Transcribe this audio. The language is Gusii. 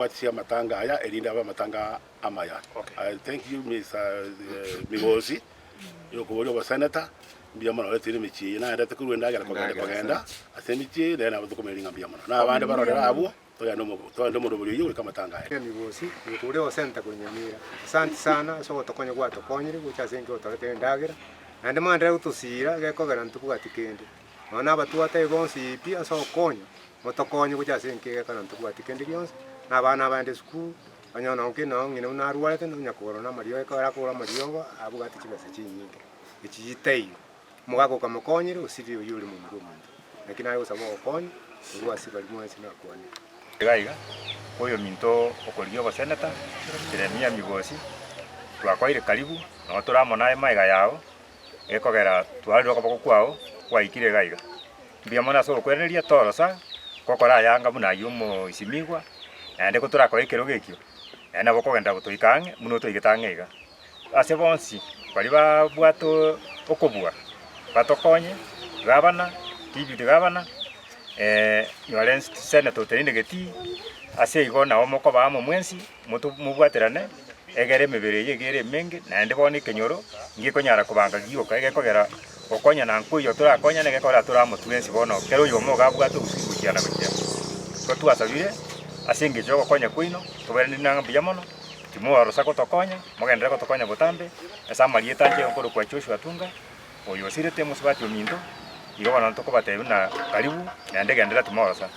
Bwatia amatanga aya erinde abe amatanga amaya. I thank you Mister Migosi yokoboria oboseneta mbuya mono oretire emechie eye naendete korwa endagera kogenda kogenda ase emechie eye nere nabo tokomeria ng'a mbuya mono. Na abande barorere abwo togende omo togende omorobori oyio goika amatanga aya. Migosi yokoboria oboseneta korwa Nyamira asanti sana ase ogotokonya gwatokonyire gocha ase enka otoretire endagera naende mwaenderere gotosira gekogera ntobwati kende nonya na abatwate bonsi pi ase ogokonya Motokonye gocha ase enka egekana ntobwati kende gionsi, na abana abaende esukuru, onye nonye kende nonye ng'ina buna arwarete nonya kogorwa namariogo ekero akogora amariogo abwate chibesa chinyinge, echi chitaiyo. Omogaka okamokonyire osirire oyio ore momura omonto. Naki nare gosaba ogokonya korwa ase baria mwensi nakwanire. Iga iga, oyominto okorigia oboseneta, Jeremia Migosi, twakoeire karibu, noo tore amo naye magega yao, gekogera twarorire okoboko kwao kwaikire iga iga. Mbuya mono ase ogokwerereria torosa gokora ayanga buna ayio omoisimigwa, naende kotorakoe ekerogo ekio, naende nabo okogenda gotoika ang'e buna otoigete ang'e iga. Ase bonsi baria babwate okobua batokonye, gavana, deputy gavana, nyore senator oteneine getii, ase igo nabo mokoba amo mwensi moto mobwaterane egere emebere eye iga ere emenge, naende bono ekenyoro ngekonyara kobanga gioka egekogera gokonyana nkoiyo torakonyane egekogera tore amo twensi bono kera oyomo iga abwate obosuri gochia na gochia. Igo twasabire ase engencho ya ogokonya kwaino, tobairanerie ng'a mbuya mono, timorosa gotokonya, mogenderere gotokonya botambe, ase amarieta anche nkorokwa Joshua Tunga, oyo osirete mosubati ominto, igo bono ntokobatebia buna karibu, naende genderera timorosa.